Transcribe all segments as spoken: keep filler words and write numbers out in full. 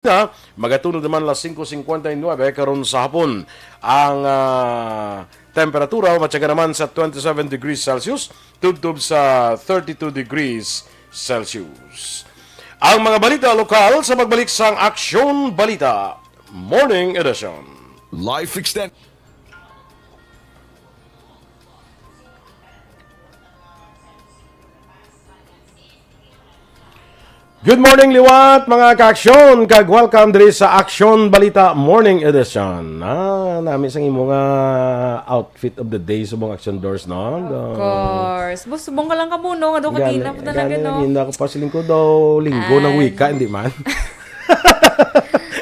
Na, magatunod naman alas singko cincuenta y nueve karon sa hapon. Ang, ah, temperatura matyaga naman sa twenty-seven degrees Celsius, tubtob sa thirty-two degrees Celsius. Ang mga balita lokal sa pagbalik sang Aksyon Balita Morning Edition. Life extend. Good morning, liwat, mga ka-aksyon, kag welcome diri sa Aksyon Balita Morning Edition. Ah, nami sang imo nga outfit of the day subong Aksyon Dors, no? Of course. Bus, subong ka lang kamuno nga daw Gani, kanina pa talaga, gani, no? Hindi ako pa siling ko daw linggo ng Ay. wika, hindi man.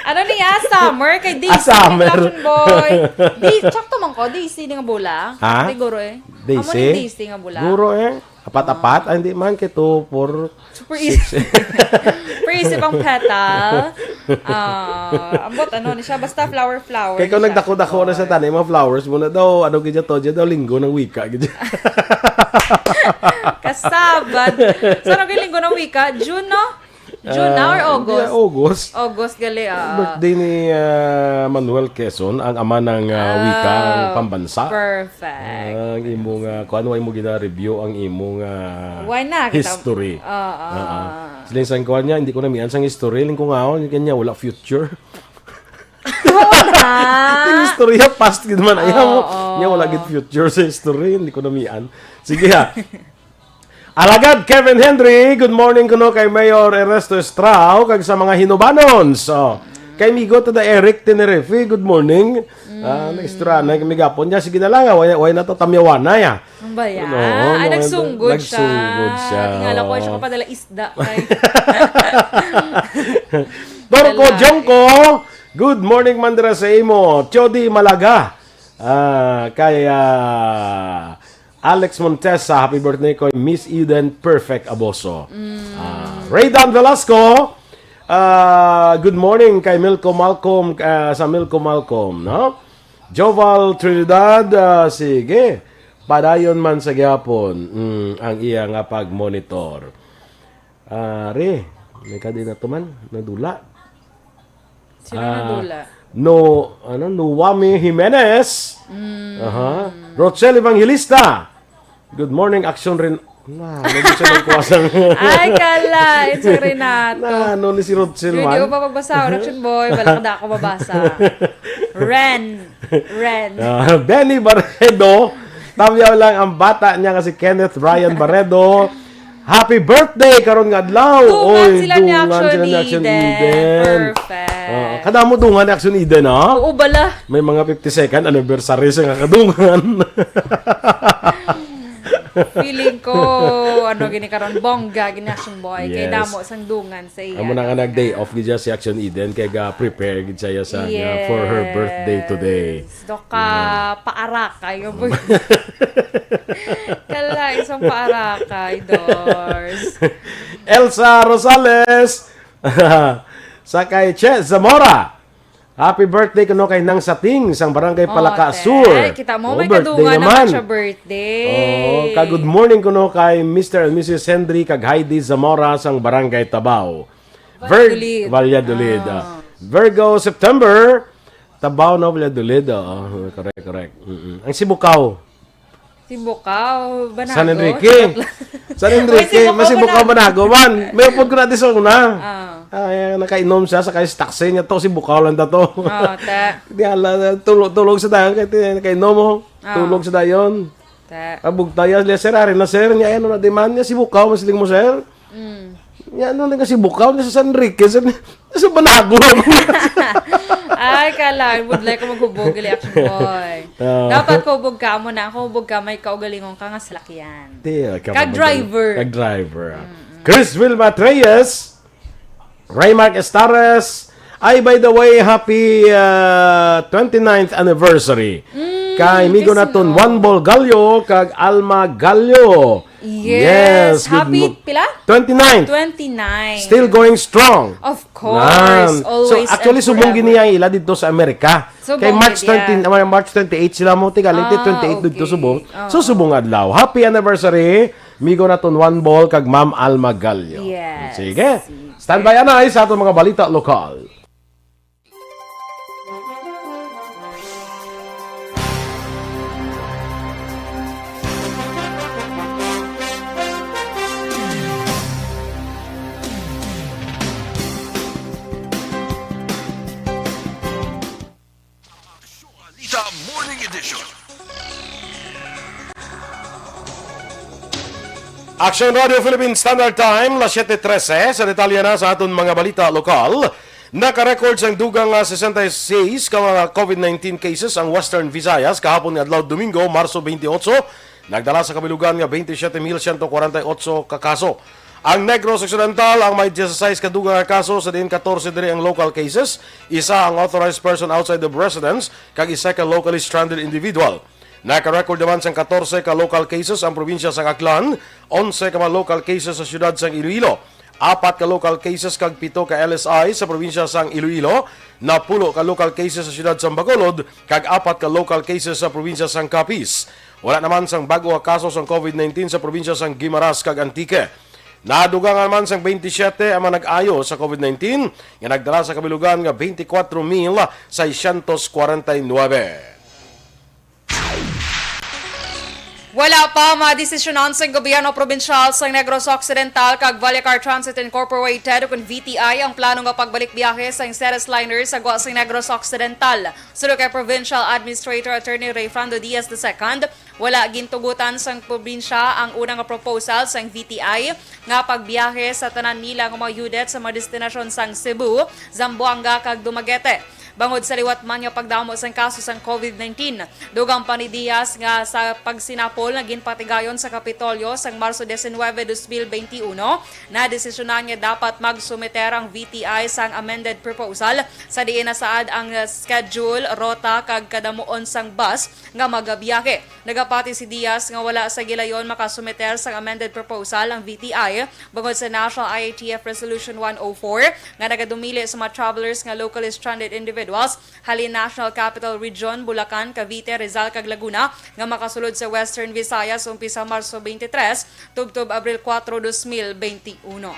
Ano niya? Summer kay Ah, Daisy, summer. Action boy. Di, sakto man ko, Daisy nga bola. Ha? Siguro eh. Daisy? Amo ni Daisy nga bola. Guro eh. Apat-apat? Ah, hindi man. Kay two, four, Super six. easy. Super easy pang petal. Ah, ambot ano ni siya. Basta flower, flower Kay kung ni siya. nagdako-dako na sa Flower. tanay, mga flowers mo na daw, ano gid to, dyan daw linggo ng wika, gid. Kasabad. Saan ang linggo ng wika? June, no? June na or Ah, August? yeah, August. August gali, ah. Birthday ni, ah, Manuel Quezon, ang ama ng, ah, Ah, wikang pambansa. Perfect. Ah, ang imong, ah, kuan, why mo gina-review ang imong, ah, Why not? Kita- history? Ah, ah. Ah, ah. Siling sang kuan niya, hindi ko namian sang history. Ling ko nga, oh, kanya, wala future. Oo na. Ang istorya, past gid man. Ayaw mo. Oo. Niya, wala gid future sa history. Hindi ko namian. Sige, ha. Alagad Kevin Henry, good morning kuno kay Mayor Ernesto Estrao kag sa mga Hinubanon. So, kay Migo Tada Eric Tenerife, good morning. Ah, Mm. naistorya na kami gapon niya. Sige na lang, ah, way, way na to tamyawanay, ah. Ang ba yan? Oo, Ay, no, nagsunggod siya. nagsunggod siya, Tingala ko, oo. siya kapadala isda. Kay Torco Wala. Jongko, good morning, Mandra, sa imo. Chody Malaga. Ah, kay, ah, Alex Montesa, happy birthday ko, Miss Eden, perfect aboso. Mm. Ah, Raydan Velasco, ah, good morning kay Milko Malcolm, ah, sa Milko Malcolm, no? Joval Trinidad, ah, sige. Padayon man sa gyapon, mm, ang iya nga pag-monitor. Ah, re, may kadi na to man, nadula. Sino Ah, nadula? No, ano, Nuwami Jimenez. Mm. Aha. Rochelle Evangelista. Good morning, Action Rin. Na, ano siya nagkuha sa Ay, kala, it's a Renato. Na, ano ni si Rochelle Hindi man? ko pa magbasa, Action Boy. Wala ka na ako mabasa. Ren. Ren. Ah, Benny Barredo. Tamyaw lang ang bata niya nga si Kenneth Ryan Barredo. Happy birthday karon nga adlaw. Dungan Oy, sila ni dungan Action sila ni Action Eden. Eden. Perfect. Ah, kada mo dungan ni Action Eden, ha? Oo, bala. May mga fifty-second anniversary sa nga kadungan. Feeling ko, ano, gini karon, bongga, gini Action Boy. Kay Yes. damo sang dungan sa iya. Amo na nga nag-day off gid siya si Action Eden, kay ga-prepare gid siya sa niya for her birthday today. Yes. Do ka Mm. paarakay, oh, boy. Kala, isang paarakay, Dors. Elsa Rosales, sa kay Che Zamora. Happy birthday kuno kay Nang Sating sang Barangay Oh, Palaka te. Sur. Kita mo, Oh, may birthday kadungan naman naman. siya birthday. Oh, ka good morning kuno kay Mister and Missus Henry kag Heidi Zamora sang Barangay Tabao. Vir-, Valladolid. Valladolid, ah. Ah. Virgo, September, Tabao na, Valladolid, oh. Correct, correct. Mm-mm. Ang Sibukaw. Sibukaw, Banago. San Enrique. Charot lang. San Enrique, Uy, Sibukaw, mas Sibukaw, Banago. Banago man. May upod ko na di sa una. Ah. Ah, eh, nakainom siya, sa kay taxi niya to, Sibukaw lang ta to. Oh, ta. Di ala, tulog, tulog sa dayon, kay ti-, nakainom mo. Ah. Tulog sa dayon. Ta. Abog tayo, sir, ari na, sir. Niya, ano na, demand niya, Sibukaw, mas mo, sir. Mm. Yan, ano na kasi bukaw na sa San Enrique, sa, sa Banago. Ay, kala, budlay ko maghubog, gali, Action Boy. Ah. Dapat ko hubog ka mo na. Ako hubog ka, may kaugalingon ka nga salakyan. Di, ah, Kag kapag-, driver. kag driver, ah. Mm-mm. Chris Will Matreyes, Raymark Estares, ay, by the way, happy, ah, twenty-ninth anniversary. Mm, Kay Migo Chris naton Will. Juan Bol Gallo, kag Alma Gallo. Yes. Yes, good Happy mo-, pila? twenty-nine. Twenty-nine. Still going strong. Of course. Nan. So, Always actually, and subong forever. gini ang ila dito sa Amerika. Subong Kay March gid yan. twenty, March twenty-eight sila mo, tigaling ti Ah, twenty-eight dito okay. subong. Oo. So, subong adlaw. Happy anniversary, Migo naton Juan Bol kag Ma'am Alma Gallo. Yes. Sige. Sige. Stand by, anay, sa atong mga balita lokal. Action Radio Philippine Standard Time, las siete trese. Sa detalye na sa aton mga balita lokal, naka-record sang dugang nga sesenta y seis ka mga COVID nineteen cases ang Western Visayas kahapon nga adlaw, Domingo, Marso twenty-eight. Nagdala sa kabilugan nga twenty-seven mil siyento kwarenta y otso ka kaso. Ang Negros Occidental ang may dieciséis ka dugang nga kaso, sa diin katorse diri ang local cases, isa ang authorized person outside of residence, kag isa ka locally stranded individual. Naka-record naman sang katorse ka local cases ang probinsya sang Aklan, onse ka mga local cases sa siyudad sang Iloilo, apat ka local cases kag pito ka L S I sa probinsya sang Iloilo, napulo ka local cases sa siyudad sang Bacolod, kag apat ka local cases sa probinsya sang Capiz. Wala naman sang bag-o nga kaso sang COVID nineteen sa probinsya sang Guimaras kag Antique. Nadugangan man sang twenty-seven ang mga nag-ayo sa COVID nineteen, nga nagdala sa kabilugan nga twenty-four mil seiscientos kwarenta y nuebe. Wala pa madesisyonan sang gobyerno probinsyal sang Negros Occidental kag Vallecar Transit Incorporated, o kon V T I, ang plano nga pagbalik biyahe sang Ceres Liner sa gwa sang Negros Occidental. Suno kay Provincial Administrator Attorney Rayfrando Diaz the second, wala gintugutan sang probinsya ang una nga proposal sang V T I nga pagbiyahe sa tanan nila nga mga unit sa mga destinasyon sang Cebu, Zamboanga, kag Dumaguete. Bangod sa liwat man nga pagdamo sang kaso sang COVID nineteen, dugang pa ni Diaz nga sa pagsinapol nga ginpatigayon sa Kapitolyo sang Marso diecinuebe, dos mil beintiuno, nadesisyonan nga dapat magsumiter ang V T I sang amended proposal sa diin nasaad ang schedule, rota, kag kadamuon sang bus nga magabiyahe. Nagapati si Diaz nga wala sa gilayon makasumiter sang amended proposal ang V T I bangod sa National I A T F Resolution one oh four nga nagadumili sa mga travelers nga locally stranded individuals halin National Capital Region, Bulacan, Cavite, Rizal, kag Laguna nga makasulod sa Western Visayas umpisa Marso twenty-three tubtob Abril kuwatro, dos mil beintiuno.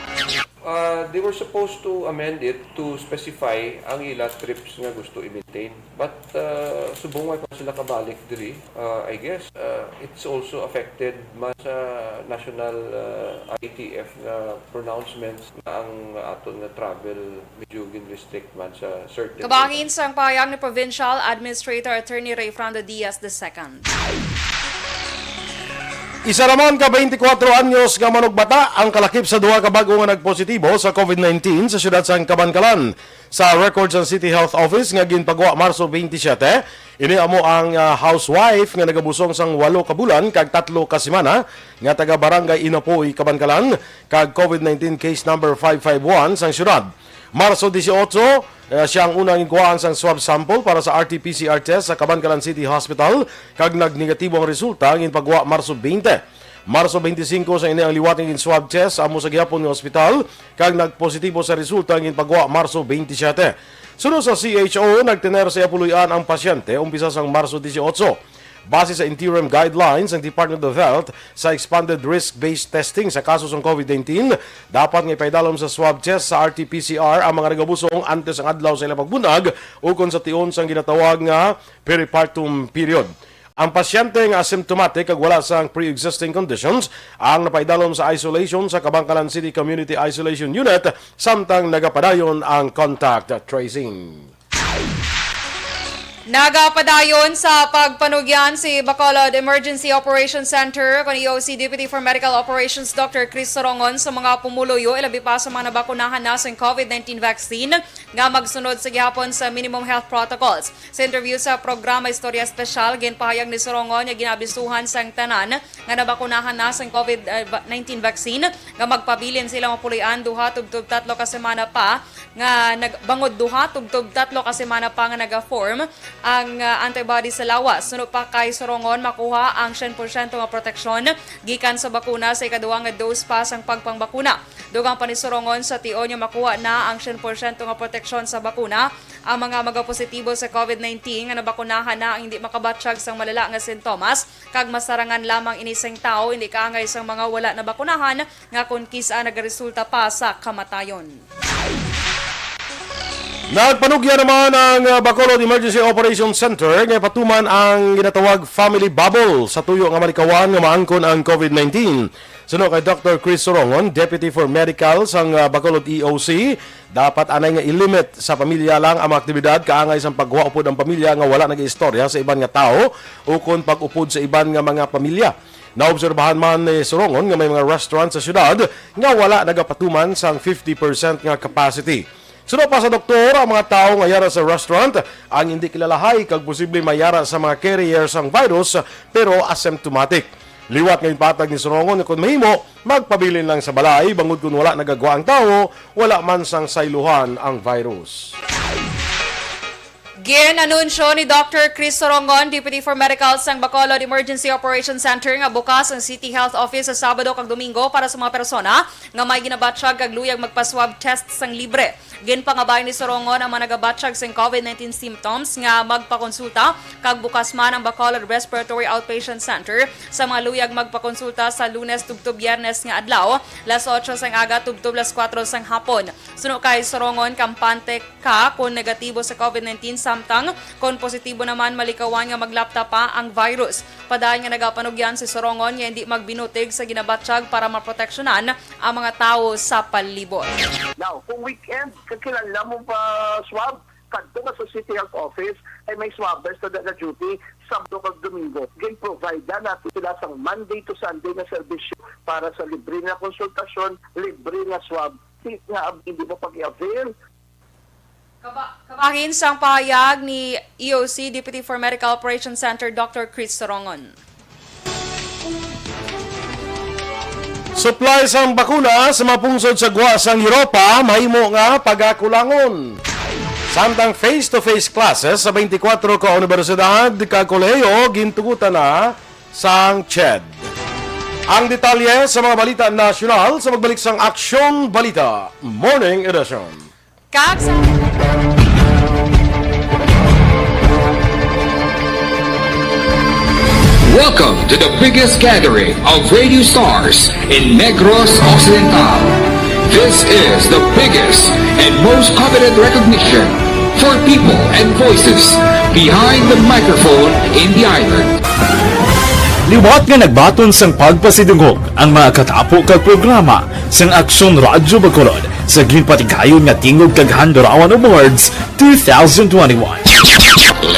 Uh, they were supposed to amend it to specify ang ila trips nga gusto i-maintain. But uh, subong way pa sila kabalik diri, uh, I guess uh, it's also affected man sa national uh, I A T F nga pronouncements nga ang aton nga travel medyo gin-restrict man sa certain Kabahin areas. Sang pahayag ni Provincial Administrator Attorney Rayfrando Diaz the second. Isa naman ka twenty-four anyos nga manugbata ang kalakip sa duha ka bag-o nga nagpositibo sa COVID nineteen sa siyudad sang Kabankalan. Sa record sang City Health Office nga ginpagwa Marso twenty-seven, ini amo ang, ah, housewife nga nagabusong sang walo ka bulan kag tatlo ka semana nga taga Barangay Inapoy, Kabankalan, kag COVID nineteen case number five five one sang siyudad. Marso dieciocho, eh, siya ang unang ginkuhaan sang swab sample para sa R T P C R test sa Kabankalan City Hospital, kag nagnegatibo ang resulta nga ginpagwa Marso twenty. Marso twenty-cinco sa ini ang liwat nga gin-swab test amo sa gihapon nga ospital, kag nagpositibo sa resulta nga ginpagwa Marso twenty-seven. Suno sa C H O, nagtener sa iya puloy-an ang pasyente umpisa sang Marso dieciocho. Base sa interim guidelines sang Department of Health sa expanded risk-based testing sa kaso sang COVID nineteen, dapat nga ipaidalom sa swab test sa R T P C R ang mga nagabusong antes ang adlaw sa ila pagbunag ukon sa tion sang ginatawag nga peripartum period. Ang pasyente nga asymptomatic kag wala sang pre-existing conditions ang napaidalom sa isolation sa Kabankalan City Community Isolation Unit samtang nagapadayon ang contact tracing. Nagapadayon sa pagpanugyan si Bacolod Emergency Operations Center, kon E O C, Deputy for Medical Operations Doctor Chris Sorongon sa mga pumuluyo, ilabi pa sa mga nabakunahan na sa COVID nineteen vaccine nga magsunod sa gihapon sa minimum health protocols. Sa interview sa programa Istorya Espesyal, ginpahayag ni Sorongon nga ginaabisuhan sang tanan nga nabakunahan na sang COVID nineteen vaccine nga magpabilin sila mapuloy-an duha tubtob tatlo ka semana pa nga nag-, bangod duha tubtob tatlo ka semana pa nga naga-form ang, ah, antibody sa lawas. Suno pa kay Sorongon, makuha ang syen porsyento nga proteksyon gikan sa bakuna sa ikaduha nga dose pa sang pagpangbakuna. Dugang pa ni Sorongon, sa tion nga makuha na ang syen porsyento nga proteksyon sa bakuna, ang mga magapositibo sa COVID nineteen nga nabakunahan na ang hindi makabatyag sang malala nga sintomas, kag masarangan lamang ini sang tawo, hindi kaangay sang mga wala nabakunahan nga kon kis-a nagaresulta pa sa kamatayon. Nagpanugya naman ang, uh, Bacolod Emergency Operations Center nga ipatuman ang ginatawag family bubble sa tuyo nga malikawan nga maangkon ang COVID nineteen. Suno kay Doctor Chris Sorongon, Deputy for Medical sang, uh, Bacolod E O C, dapat anay nga i-limit sa pamilya lang ang mga aktibidad kaangay sang pagwa upod ang pamilya nga wala nag-iistorya sa iban nga tawo ukon pag-upod sa iban nga mga pamilya. Naobserbahan man ni Sorongon nga may mga restaurant sa syudad nga wala nagapatuman sang fifty percent nga capacity. Suno pa sa doktor, ang mga tawo nga yara sa restaurant ang hindi kilalahay kag posible mayara sa mga carrier sang virus pero asymptomatic. Liwat nga ginpatag ni Sorongon nga kon mahimo, magpabilin lang sa balay bangod kon wala nagagwa ang tawo, wala man sang sayluhan ang virus. Gin-anunsyo ni Doctor Chris Sorongon, Deputy for Medical sang Bacolod Emergency Operations Center, nga bukas ang City Health Office sa Sabado kag Domingo para sa mga persona nga may ginabatyag kag luyag magpa-swab test sang libre. Ginpangabay ni Sorongon ang mga nagabatyag sing COVID nineteen symptoms nga magpakonsulta, kag bukas man ang Bacolod Respiratory Outpatient Center sa mga luyag magpakonsulta sa Lunes tubtob Biyernes nga adlaw, las otso sang aga tubtob las kuwatro sang hapon. Suno kay Sorongon, kampante ka kon negatibo sa COVID nineteen, samtang kon positibo naman, malikawan nga maglapta pa ang virus. Padayon nga nagapanugyan si Sorongon nga hindi magbinutig sa ginabatyag para maproteksyonan ang mga tawo sa palibot. Now, kung weekend, kag kinahanglan mo pa-swab, kadto ka sa City Health Office, ay may swabbers na naka-duty Sabado kag Domingo. Gin-provide na natin sila sang Monday to Sunday nga serbisyo para sa libre nga konsultasyon, libre nga swab. Di nga ab-, hindi mo pag-i-avail. Kaba-, kabahin sang pahayag ni E O C Deputy for Medical Operations Center, Doctor Chris Sorongon. Supply sang bakuna sa mga pungsod sa gwa sang Europa mahimo nga pagakulangon. Samtang face-to-face classes sa twenty-four ka unibersidad kag kolehiyo gintugutan na sang CHED. Ang detalye sa mga balita nasyonal sa pagbalik sang Aksyon Balita Morning Edition. Kag sa Welcome to the biggest gathering of radio stars in Negros Occidental. This is the biggest and most coveted recognition for people and voices behind the microphone in the island. Liwat nga nagbaton sang pagpasidungog ang mga katapo kag programa sang Aksyon Radyo Bacolod sa ginpatigayon nga Tingog kag Handurawan Awards two thousand twenty-one.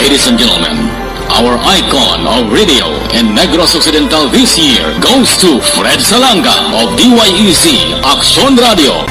Ladies and gentlemen, our icon of radio in Negros Occidental this year goes to Fred Salanga of D Y E Z Aksyon Radio.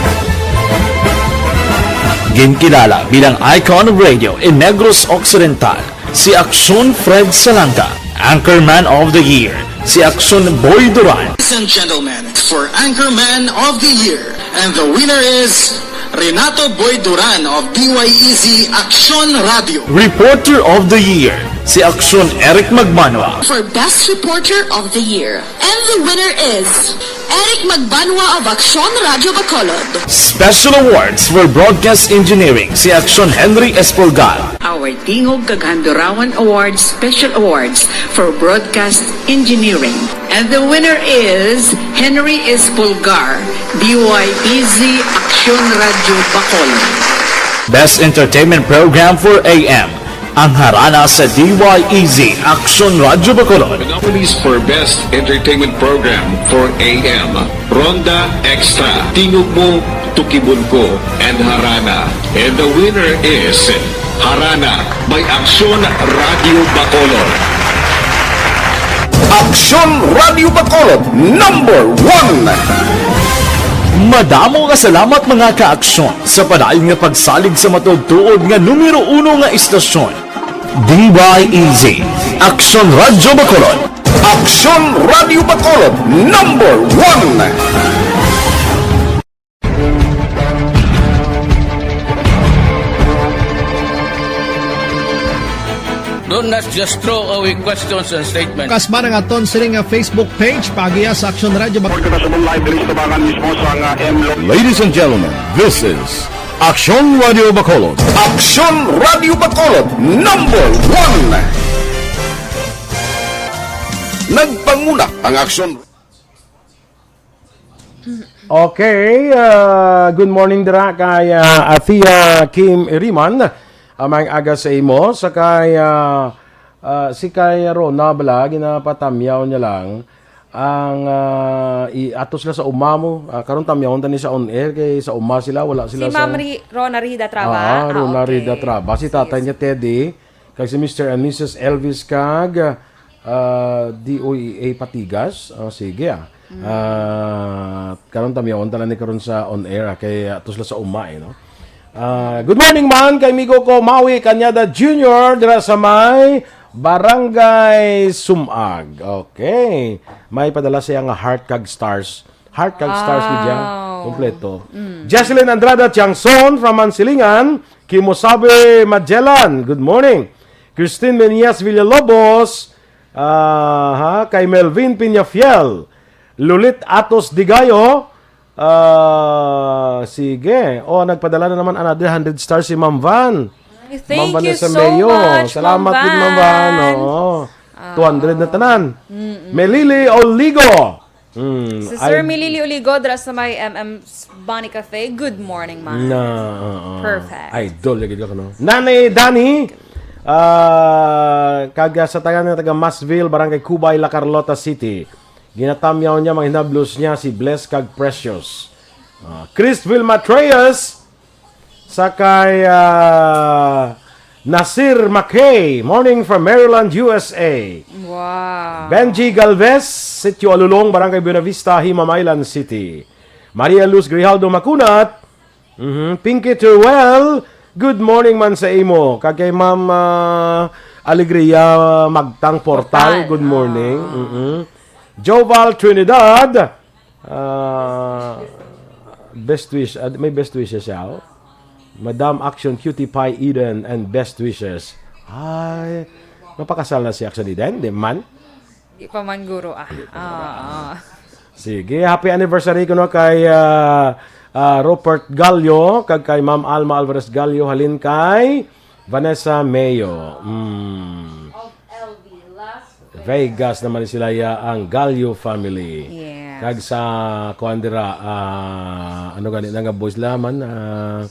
Ginkilala bilang icon of radio in Negros Occidental si Aksyon Fred Salanga, Anchorman of the Year si Aksyon Boy Duran. Ladies and gentlemen, for Anchorman of the Year, and the winner is Renato Boy Duran of D Y E Z Aksyon Radio. Reporter of the Year si Aksyon Eric Magbanwa. For Best Reporter of the Year, and the winner is Eric Magbanwa of Aksyon Radio Bacolod. Special Awards for Broadcast Engineering si Aksyon Henry Espolgar. Our Tingog kag Handurawan Awards Special Awards for Broadcast Engineering. And the winner is Henry Espolgar, D Y E Z Aksyon Radio Bacolod. Best Entertainment Program for A M, ang Harana sa D Y E Z Aksyon Radio Bacolod. The nominees for Best Entertainment Program for A M, Ronda Extra, Tingog Mo, Tukibon Ko, and Harana. And the winner is Harana by Aksyon Radio Bacolod. Aksyon Radio Bacolod, number one. Madamo nga salamat, mga ka-aksyon, sa padayon nga pagsalig sa matuod-tuod nga numero uno nga istasyon, D Y E Z, Aksyon Radyo Bacolod. Aksyon Radyo Bacolod, number one. Don't not just throw away questions and statements. Kasba na nga aton sini nga Facebook page, paagiha sa Aksyon Radyo Bak- Report kita sa Mumbai, Bilis Tabangan mismo sa nga M Lo- Ladies and gentlemen, this is Aksyon Radio Bacolod. Aksyon Radio Bacolod, number one. Nagpanguna ang Aksyon. Okay, ah, good morning dira kay, ah, Athea Kim Iriman. Ah, maayong aga sa imo. Sa kay, ah, ah, si kay Rona bala, ginapatamyaw niya lang ang, ah, i-, ato sila sa uma mo. Ah, karon tamyawon ta ni sa on air kay sa uma sila, wala sila Si sa Ma'am Ri-, Rona Rida Traba? Ah, Rona Okay. Rida Traba. Si tatay Yes. niya, Teddy. Kag si Mister and Missus Elvis kag, ah, D O E A Patigas. Ah, sige, ah. Ah, karon tamyawon ta lang ni karon sa on air, ah, kay, ah, ato sila sa uma, eh, no? Ah, good morning man kay amigo ko Maui Cañada Junior dira sa may Barangay Sumag. Okay. May padala siya nga heart kag stars. Heart kag stars ni Dia. Wow. Kompleto. Mm. Jesselyn Andrada Tiangson from Mansilingan, Kimosabe, Magellan. Good morning. Christine Menias Villalobos, ah, ha, kay Melvin Peñafiel, Lulit Atos Digayo, ah, sige. Oh, nagpadala na naman another hundred stars si Ma'am Van. Ay, thank Ma'am you Vanessa so Mayo. much, Salamat Ma'am din, Ma'am Van. Van. Oo. Ah, Two hundred na tanan. Mm-mm. Melili Oligo. Mm, Si Sir I Milili Oligo dira sa may M M Bonnie Cafe. Good morning, ma'am. Na, oo. Perfect. Idol lagi ka, no? Nanay Dani, ah, kag sa taga nga taga Masville, Barangay Cubay, La Carlota City. Ginatamyaw niya, mga hinablos niya, si Bless kag Precious. Ah, Chris Vilma Treyes, sa kay, ah, Nasir McKay, morning from Maryland, U S A. Wow. Benji Galvez, Sitio Alulong, Barangay Buenavista, Himamaylan City. Maria Luz Grijaldo Macunat, mhm, Pinky Terwell, good morning man sa imo. Kag kay Ma'am, ah, Alegria Magtang Portal, Portal, good morning. ah. Mhm. Joval Trinidad, Ah, best wish, ah, may best wishes siya, oh. Madam Action Cutie Pie Eden and best wishes. Ay, mapakasal na si Action Eden, di man? Di pa man, guro, ah. Di pa man, Oo. ah. Sige, happy anniversary kuno kay, ah, ah, Rupert Gallo, kag kay Ma'am Alma Alvarez Gallo, halin kay Vanessa Mayo. Mm. Vegas naman ni sila ya ang Gallo family. Yes. Kag sa kuan dira, ah, ano gani na nga boys laman, ah,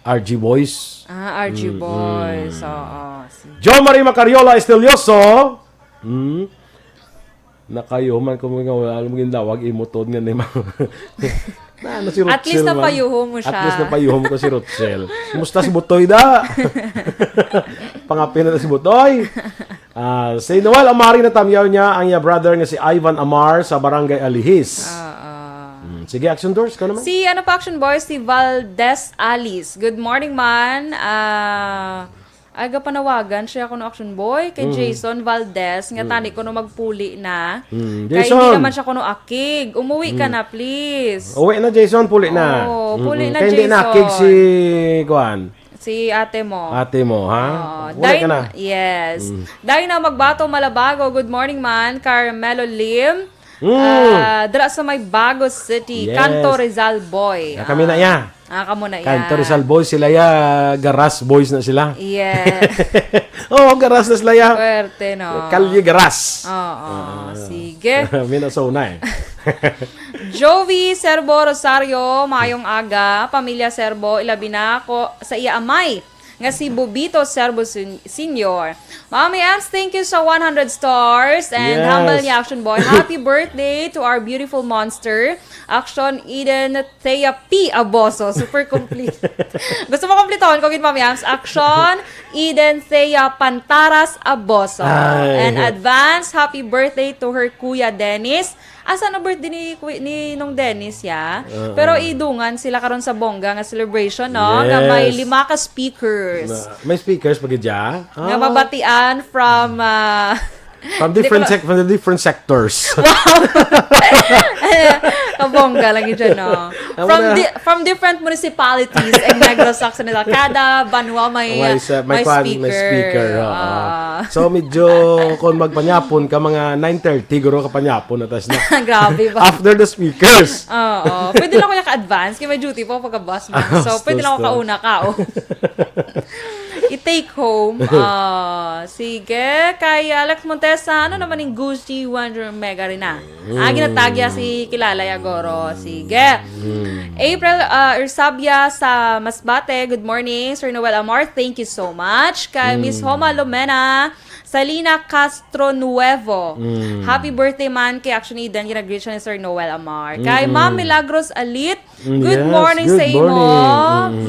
R G Boys. Ah, R G Mm, Boys. mm. Oo. Si Jo Marie Macariola Estelioso. Mm. Nakayo man ko nga wala mo gindawag imo tod nga ni ma-, na, ano si At least Rutshel man? napayuhom mo At least siya. napayuhom ko si Rutshel. Kumusta si Butoy da? Pangapin na si Butoy. Ah, si Noel Amari, natamyaw niya ang iya brother nga si Ivan Amar sa Barangay Alihis. Oo. Hmm, sige, Action Doors, ka naman. Si ano pa, Action Boy, si Valdez Alice. Good morning, man. Ah, aga panawagan siya kuno, Action Boy, kay Mm. Jason Valdez, nga Mm. tani kuno magpuli na. Mm. Kay Jason! hindi naman siya kuno akig. Umuwi ka Mm. na, please. Uwi na, Jason, puli na. Oo, Mm-mm. puli na, Kay hindi na Jason. akig si, kuan. Si ate mo. Ate mo, ha? Oo. Wala Dai-, ka na. yes. Mm. Dai na Magbato Malabago. Good morning, man. Carmelo Lim. Mm. Ah, dira sa may Bago City, Yes. Kanto Rizal Boy. Ah, kami na Ah. ya. Ah, kamo na ya. Kanto Rizal Boy, sila ya, Garas Boys na sila. Yeah. Oo, Garas na sila ya. Swerte, no? Kalye Garas. Oo, Ah. sige. Minasona eh. Jovi Serbo Rosario, mayong aga. Pamilya Serbo, ilabi na ko sa iya amay nga si Bobito Serbo Sen-, Senior. Mami Ems, thank you sa one hundred stars. And Yes. humble ni Action Boy. Happy birthday to our beautiful monster, Action Eden Thea P. Aboso. Super complete. Gusto mo kumpletohon ko gid, Mami Ems? Action Eden Thea Pantaras Aboso. Ay. And advance happy birthday to her Kuya Dennis. Asa no birthday ni Kuy-, ni Nong Dennis, ya? Oo. Pero idungan sila karon sa bongga nga celebration, no? Nga may Yes. lima ka speakers. Na, may speakers pa gid ya? Nga Ah. mabatian from, ah, From Hindi different ko sec-, from the different sectors. Wow! Kabongga lagi dyan, no? Amo From na. di-, from different municipalities in Negros Occidental. Kada banwa may, May ah, sa-, may may kwan, may speaker. speaker, oo. Ah. So, medyo kung magpanyapon ka, mga nine thirty, guro ka panyapon na tas na. Grabe ba? After the speakers. Oo. Pwede lang ko yung ka-advance, kaya may duty po pagka-boss mo. So, pwede lang ko kauna ka, oh. I-take home. Ah, sige. Kay Alex Montesa, ano naman yung Gucci Wonder Mega Arena? Ah, ginatagya si Kilala Yagoro. Sige. April ah, Ersabia sa Masbate, good morning. Sir Noel Amar, thank you so much. Kay Miss Homa Lomena, Salina Castro Nuevo. Happy birthday man kay Action Eden. Ginagreet siya ni Sir Noel Amar. Kay Ma'am Milagros Alit, good morning sa imo.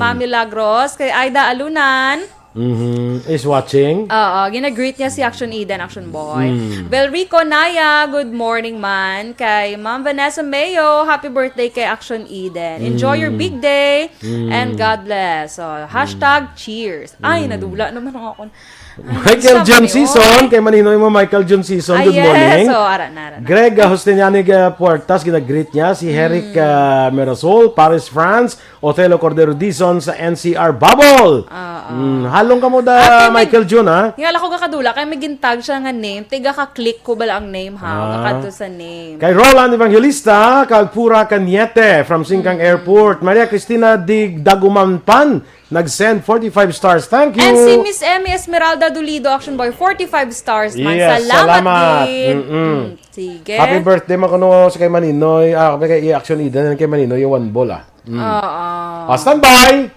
Ma'am Milagros. Kay Aida Alunan. Mhm. Is watching. Oo, ginagreet niya si Action Eden, Action Boy. Belrico Naya, good morning man. Kay Ma'am Vanessa Mayo, happy birthday kay Action Eden. Enjoy your big day and God bless. So, hashtag cheers. Ay, nadula naman ang akon. Ay, Michael John Season, kay Maninoy mo, Michael John Season, good morning. So, ara na, ara na. Greg ah, Justiniani ah, Puertas, ginagreet niya. Si Herrick ah, Merasol, Paris, France. Othello Cordero Dizon sa N C R Bubble. Oo. Mm, halong ka mo da, Michael Jun, ha? Nga lang ko gakadula, kay may gintag siya nga name. Tiga ka-click ko bala ang name, ha? Ah. Kakadto sa name. Kay Roland Evangelista, kag Pura Cañete from Singkang Airport. Maria Cristina Di Dagumanpan, nag-send forty-five stars. Thank you. And si Miss Emmy Esmeralda Dolido, Action Boy, forty-five stars man. Yes, salamat, salamat. Gid. Mm-mm. Mm, sige. Happy birthday man kuno sa kay Maninoy, ah, kay Action Eden, kay Maninoy, yung one ball, ah. Mm. Oo. Ah, standby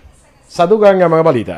sa dugang nga mga balita.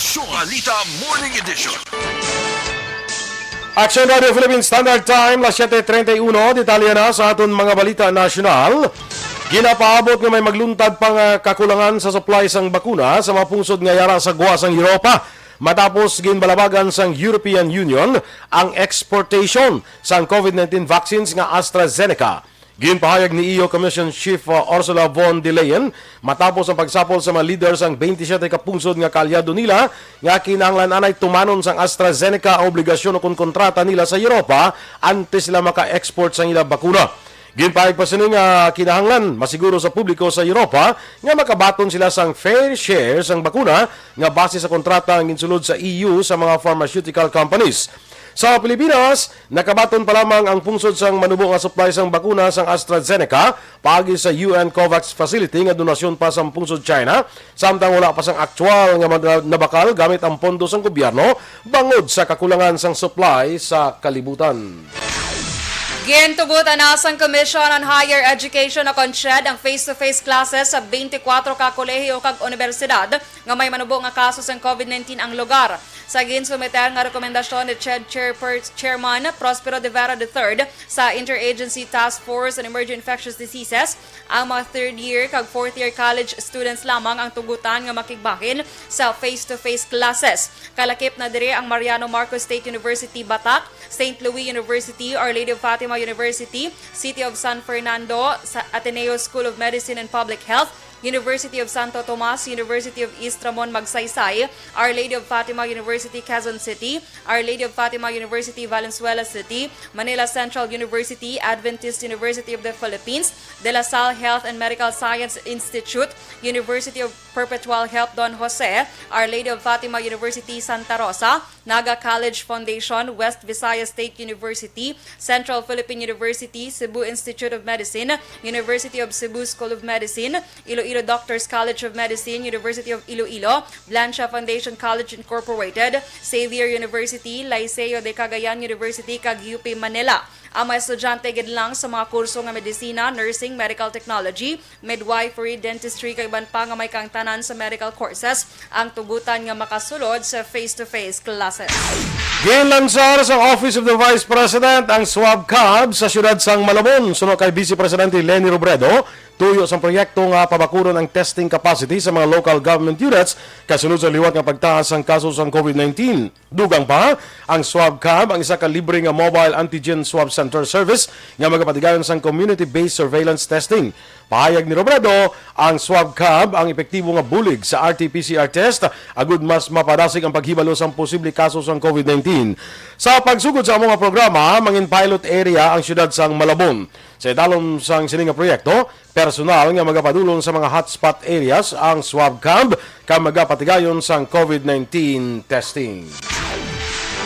Aksyon Balita Morning Edition. Action Radio Philippine Standard Time, las siete treinta y uno. Detalye na sa aton mga balita nasyonal. Ginapaabot nga may magluntad pa nga kakulangan sa supply sang bakuna sa mga pungsod nga yara sa gwa sang Europa. Matapos ginbalabagan sang European Union ang exportation sang COVID nineteen vaccines nga AstraZeneca. Ginpahayag ni E U Commission Chief, uh, Ursula von der Leyen matapos ang pagsapol sa mga leader sang twenty-seven ka pungsod nga kaalyado nila nga kinahanglan anay tumanon sang AstraZeneca ang obligasyon ukon kontrata nila sa Europa antes sila maka-export sang ila bakuna. Ginpahayag pa sini nga kinahanglan masiguro sa publiko sa Europa nga makabaton sila sang fair share sang bakuna nga base sa kontrata ang ginsulod sa E U sa mga pharmaceutical companies. Sa Pilipinas, nakabaton pa lamang ang pungsod sang manubo nga supply sang bakuna sang AstraZeneca paagi sa U N COVAX facility nga donasyon pa sang pungsod China, samtang wala pa sang aktual nga mga nabakal gamit ang pondo sang gobyerno bangod sa kakulangan sang supply sa kalibutan. Gintugot na sang Commission on Higher Education o kon CHED ang face-to-face classes sa twenty-four ka kolehiyo kag unibersidad nga may manubo nga kaso sang COVID nineteen ang lugar. Sa ginsumiter nga rekomendasyon ni CHED Chairper-, Chairman Prospero de Vera the third sa Interagency Task Force on Emerging Infectious Diseases, ang mga third year kag fourth year college students lamang ang tugutan nga makigbahin sa face-to-face classes. Kalakip na diri ang Mariano Marcos State University, Batac, Saint Louis University, Our Lady of Fatima University, City of San Fernando, sa Ateneo School of Medicine and Public Health, University of Santo Tomas, University of East Ramon Magsaysay, Our Lady of Fatima University, Quezon City, Our Lady of Fatima University, Valenzuela City, Manila Central University, Adventist University of the Philippines, De La Salle Health and Medical Science Institute, University of Perpetual Help Don Jose, Our Lady of Fatima University, Santa Rosa, Naga College Foundation, West Visayas State University, Central Philippine University, Cebu Institute of Medicine, University of Cebu School of Medicine, Iloilo Doctors College of Medicine, University of Iloilo, Blancha Foundation College Incorporated, Xavier University, Liceo de Cagayan University, kag U P Manila. Ang mga estudyante gid lang sa mga kurso nga medisina, nursing, medical technology, midwifery, dentistry, kag iban pa nga may kaangtanan sa medical courses ang tugutan nga makasulod sa face-to-face classes. Ginlansar sa Office of the Vice President ang swab cab sa siyudad sang Malabon. Suno kay Vice Presidente Leni Robredo, tuyo sang proyekto nga pabakuron ang testing capacity sa mga local government units kasunod sa liwat nga pagtaas sang kaso sang COVID nineteen. Dugang pa, ang swab cab ang isa ka libre nga mobile antigen swab center service nga magapatigayon sang community-based surveillance testing. Pahayag ni Robredo, ang swab cab ang epektibo nga bulig sa R T P C R test agud mas mapadasig ang paghibalo sang posible kaso sang COVID nineteen. Sa pagsugod sa amo nga programa, mangin pilot area ang siyudad sang Malabon. Sa idalom sang sini nga proyekto, personal nga magapadulong sa mga hotspot areas ang swab cab kag magapatigayon sang COVID nineteen testing.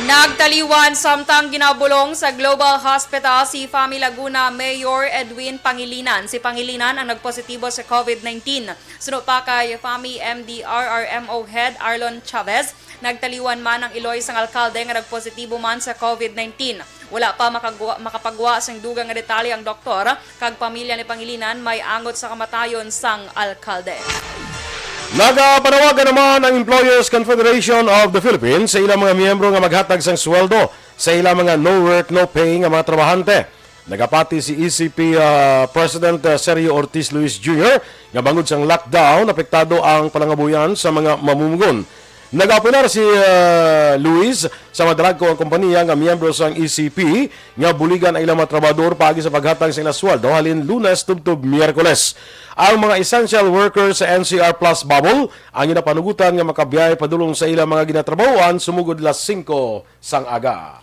Nagtaliwan samtang ginabulong sa Global Hospital si Fami Laguna Mayor Edwin Pangilinan. Si Pangilinan ang nagpositibo sa COVID nineteen. Suno pa kay Fami M D R R M O Head Arlon Chavez, nagtaliwan man ang iloy sang alkalde nga nagpositibo man sa COVID nineteen. Wala pa makagwa-, makapagwa sing dugang nga detalye ang doktor kag pamilya ni Pangilinan may angot sa kamatayon sang alkalde. Nagapanawagan naman ang Employers Confederation of the Philippines sa ilang mga miyembro nga maghatag sang sweldo sa ilang mga no work, no pay nga mga trabahante. Nagapati si E C P, ah, President, ah, Sergio Ortiz Luis Junior nga bangod sang lockdown, apektado ang panangabuhian sa mga mamumugon. Nag-apelar si, ah, Luis sa madalagko ang kompanya nga miyembro sang E C P nga buligan ang ilang mga trabahador paagi sa paghatag sa ilang sweldo halin Lunes tubtob Miyerkules. Ang mga essential workers sa N C R Plus Bubble ang ginapanugutan nga makabiyay padulong sa ilang mga ginatrabahoan sumugod las singko sang aga.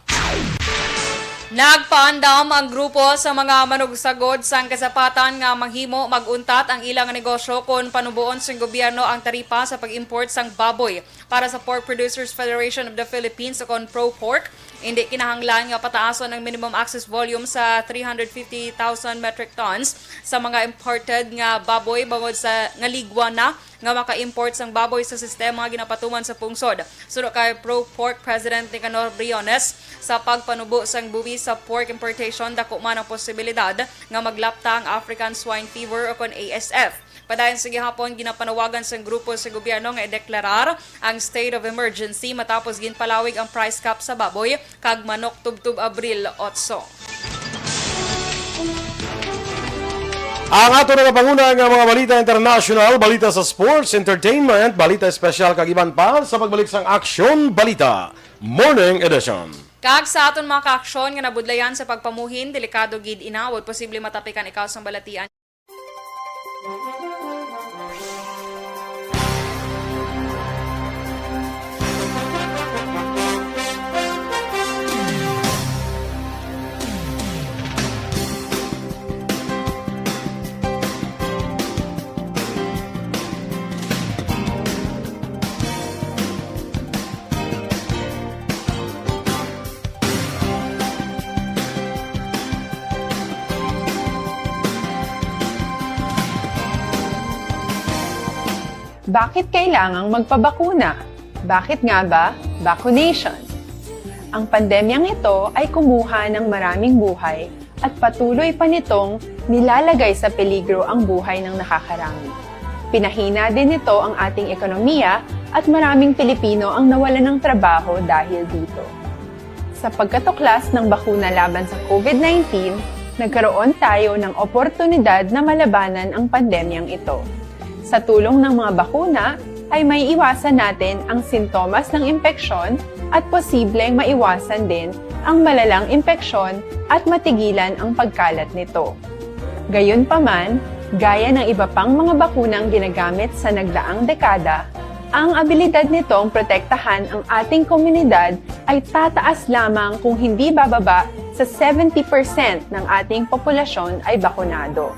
Nagpaandam ang grupo sa mga manugsagod sang kasapatan nga manghimo mag-untat ang ilang negosyo kon panuboon sang gobyerno ang taripa sa pag-import sang baboy. Para sa Pork Producers Federation of the Philippines, o kon ProPork, hindi kinahanglan nga pataason ang minimum access volume sa three hundred fifty thousand metric tons sa mga imported nga baboy bangod sa nga ligwa na nga maka-import sang baboy sa sistema nga ginapatuman sa pungsod. Suno kay Pro Pork President Nicanor Briones, sa pagpanubo sang buwis sa pork importation, dako man ang posibilidad nga maglapta ang African Swine Fever o kon A S F. Padayon sa gihapon, ginapanawagan sang grupo sa gobyerno nga ideklarar ang state of emergency matapos ginpalawig ang price cap sa baboy kag manok tubtob Abril otso. Ang ato nagapanguna nga mga balita international, balita sa sports, entertainment, balita espesyal kag iban pa sa pagbalik sang Aksyon Balita Morning Edition. Kag sa aton mga kaaksyon nga nabudlayan sa pagpamuhin, delikado gid inawod posible matapikan ikaw sang balatian. Bakit kailangang magpabakuna? Bakit nga ba vaccination? Ang pandemyang ito ay kumuha ng maraming buhay at patuloy pa nitong nilalagay sa peligro ang buhay ng nakakarami. Pinahina din nito ang ating ekonomiya at maraming Pilipino ang nawalan ng trabaho dahil dito. Sa pagkatuklas ng bakuna laban sa COVID nineteen, nagkaroon tayo ng oportunidad na malabanan ang pandemyang ito. Sa tulong ng mga bakuna, ay maiiwasan natin ang sintomas ng impeksyon at posibleng maiwasan din ang malalang impeksyon at matigilan ang pagkalat nito. Gayunpaman, gaya ng iba pang mga bakunang ginagamit sa nagdaang dekada, ang abilidad nitong protektahan ang ating komunidad ay tataas lamang kung hindi bababa sa seventy percent ng ating populasyon ay bakunado.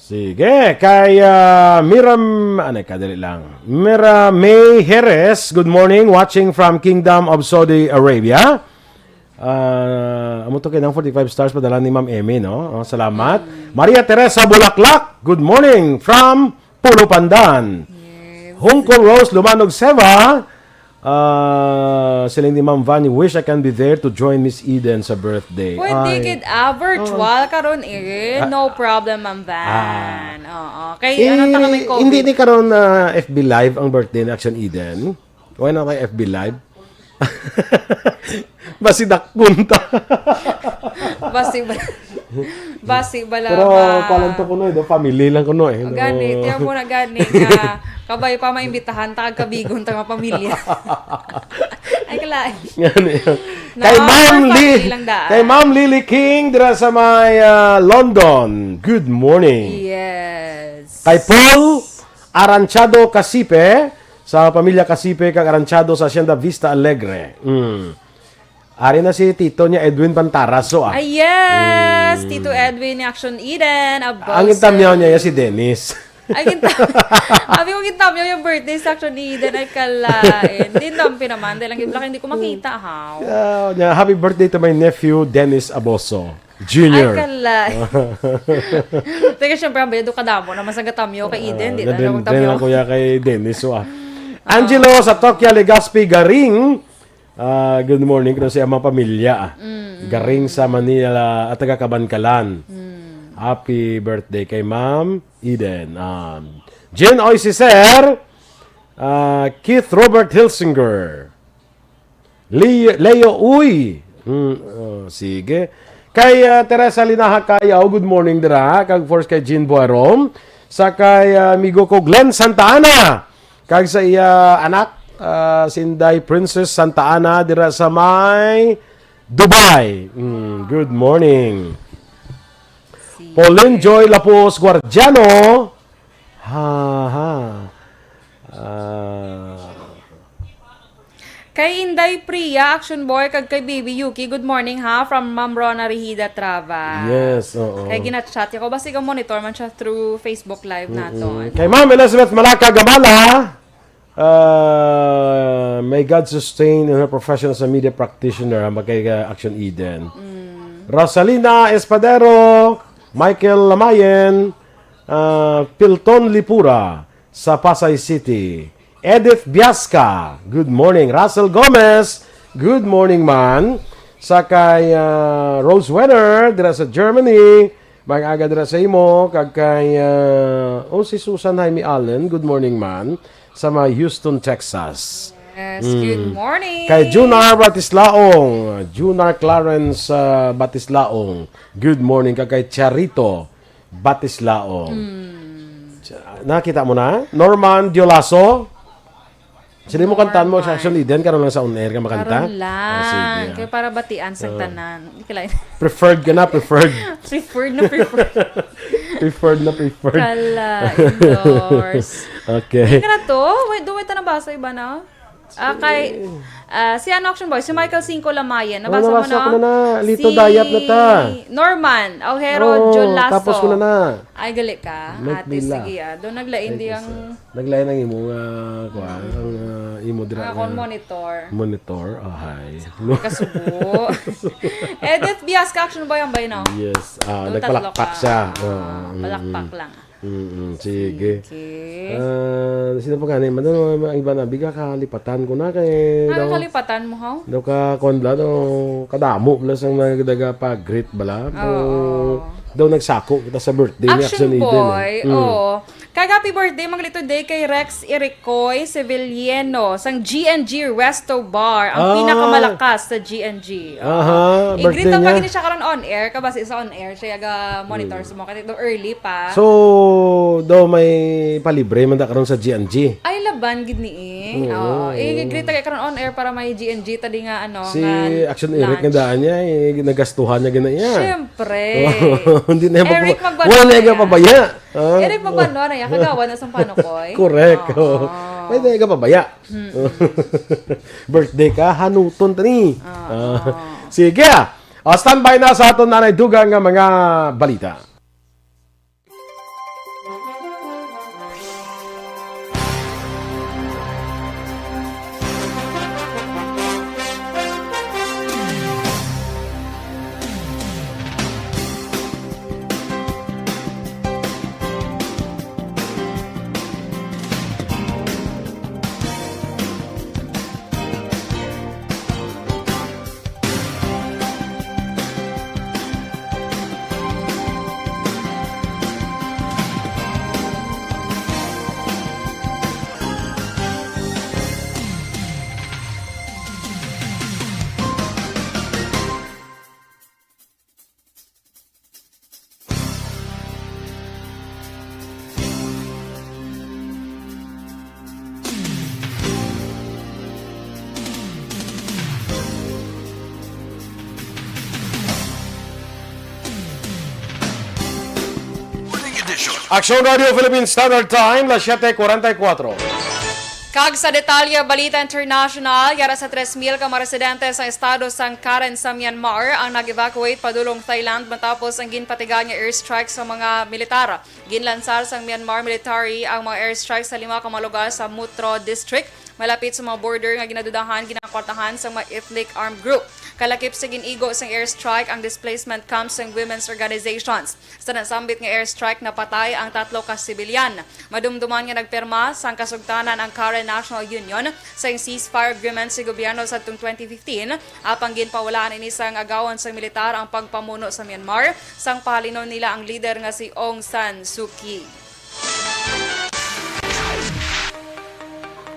Sige, kay ah, Miram, ano, kadali lang. Mira May Jerez, good morning, watching from Kingdom of Saudi Arabia. Ah, amo to kay nang forty-five stars padala ni Ma'am Emmy, no? Oh, salamat. Maria Teresa Bulaklak, good morning from Pulo Pandan. Hong Kong Rose Lumanog Seva, ah, siling ni Ma'am Vanny, wish I can be there to join Miss Eden sa birthday. Pwede Ay. Gid ah, virtual karon eh. No problem, Ma'am Van. Oo. Kay Eh, ano ta kami COVID? Hindi ni karon na F B Live ang birthday ni Action Eden. Why na kay F B Live? Basi dakpon ta. Basi ba? Basi bala Pero ma- paano to kuno eh, do family lang kuno eh. Gani, No? tiyan mo na gani nga kabay pa maimbitahan ta kag kabigon ta nga pamilya. Ay kalain. Yan, yan. No, Kay Ma'am for Li, family lang daan. Kay Ma'am Lily King dira sa may ah, London. Good morning. Yes. Kay Paul Aranchado Casipe, sa pamilya Casipe kag Aranchado sa Hacienda Vista Alegre. Mm. Ari na si Tito niya Edwin Pantaraso ah. Ay, yes! Tito Edwin ni Action Eden. Abos. Ang intamyaw niya yan si Dennis. Ay, ginta- Abi ko gintamyaw yung birthday sa Action Eden. Ay, kalain. Hindi dampi naman. Dahil lang yung black, hindi ko makita, how? Ah, niya, happy birthday to my nephew, Dennis Aboso Ay, Junior. kalain. Teka, syempre, ang bayad kadamo naman sa gatamyaw kay Eden. Di Ah, na din, lang din lang tamyaw. kuya kay Dennis. Oh, ah. Angelo sa Tokyo, Legazpi, Garing. Ah, good morning. Kaya siya mga pamilya. Ah. Garing sa Manila at taga Kabankalan. Happy birthday kay Ma'am Eden. Um, Jen Oy si Sir. Ah, Keith Robert Hilsinger. Leo, Leo Uy. Hmm, oh, sige. Kay ah, Teresa Linaha Kayaw, good morning dira. Kag of course kay Jean Boerom. Sa kay ah, amigo ko Glenn Santa Ana. Kag sa iya anak, ah, si Inday Princess Santa Ana dira sa may Dubai. Hmm, good morning. Pauline Joy Lapos Guardiano. Ha, ha. Ah, Kay Inday Priya, Action Boy, kag kay Baby Yuki, good morning ha, from Ma'am Rona Rihida Trava. Yes, oo. Kay ginachat ko, basta ka monitor man siya through Facebook Live nato. Mm. Kay Ma'am Elizabeth Malaka Gamala, ah, may God sustain in her profession as a media practitioner, ha, kay uh, Action Eden. Rosalina Espadero, Michael Lamayen, ah, Pilton Lipura, sa Pasay City. Edith Biasca, good morning. Russell Gomez, good morning man. Sa kay ah, Rose Wenner, dira sa Germany. Mag-aga dira sa imo. Kag kay, ah, oh, si Susan Jaime Allen, good morning man. Sa mga Houston, Texas. Yes, good morning. Kay Junar Batislaong, Junar Clarence ah, Batislaong, good morning. Kag kay Charito Batislaong. Nakita mo na? Norman Diolaso? Sila mo kantaan mo sa Action Eden, karon lang sa on air ka makanta? Karon lang. Ah, sige, ah. Kaya para batian sa tanan. Hindi ka lang. Preferred ka na, preferred. Preferred na preferred. Preferred na preferred. Kala, endorse. Okay. Hindi ka na to? Wait, do wait na nabasa iba na? Ah, kay, ah, si ano Action Boy? Si Michael Cinco Lamayan. Ano, Nabasa mo nabasa na? ko na na. Lito Si dayap na ta. Norman Aujero Oo, Jolaso. Tapos ko na na. Ay, gali ka. Make Ate, me laugh. Sige ah. Doon naglain di ang... Naglain ang imo nga, kuha, ang ah, imo dira Akong nga monitor. Monitor, oh, hi. Kasubo. Edith Biasca, Action Boy, ang bay, no? Yes, ah, Doon nagpalakpak tatlo ka. siya. Ah, Oo, mm, palakpak mm. Lang. Mm, sige. Sige. Ah, sino pa gani? Madam, ang iba na, biga kalipatan ko na kay daw, Nakakalipatan mo, haw? Daw ka, kwan bala, daw kadamo bala sang nagdaga pa greet bala. Oo. Daw, daw nagsako kita sa birthday ni Action Action Eden, eh. Boy, Mm. oo. Kag happy birthday, Manglito Day, kay Rex Iricoy Sevilleno sang G and G Resto Bar, ang Ah. pinakamalakas sa G and G. Oo. Aha, I-greet birthday lang niya. Pag ini siya karon on air, kabasi sa on air siya ga monitor Mm. sa mga katito early pa. So, daw may palibre man da karon sa G and G. Ay, laban gid ni eh. Oo. Oo. I-greet tayo karon on air para may G and G tadi nga ano, Si nga Action Eric lunch. Nga daan niya, eh, nagastuhan niya gina iya. Siyempre. Hindi na Eric, magbanwa na niya. Wala na pabaya. Ah, Eric, magbanwa na niya. Kagawa na sang panukoy. Correct. Oo. Pwede ka pabaya. Mm-mm. Birthday ka, hanuton tani. Ah, Ah, ah. Sige, ah. Ah, standby na sa aton nanay dugang nga mga balita. Aksyon Radio Philippine Standard Time, las siete cuarenta y cuatro. Kag sa detalye, balita international, yara sa tres mil ka mga residente sa estado sang Karen sa Myanmar ang nag-evacuate padulong Thailand matapos ang ginpatigayon nga airstrike sa mga militar. Ginlansar sang Myanmar military ang mga airstrike sa lima ka mga lugar sa Mutro District, malapit sa mga border nga ginadudahan ginakwartahan sang mga ethnic armed group. Kalakip sa gin-igo sang airstrike ang displacement camps sang women's organizations. Sa nasambit nga airstrike, napatay ang tatlo ka sibilyan. Madumduman nga nagpirma sang kasugtanan ang Karen National Union sa ceasefire agreement sa gobyerno sa twenty fifteen, apang ginpawalaan ini sang agawon sang militar ang pagpamuno sa Myanmar, sang pahalinon nila ang lider nga si Aung San Suu Kyi.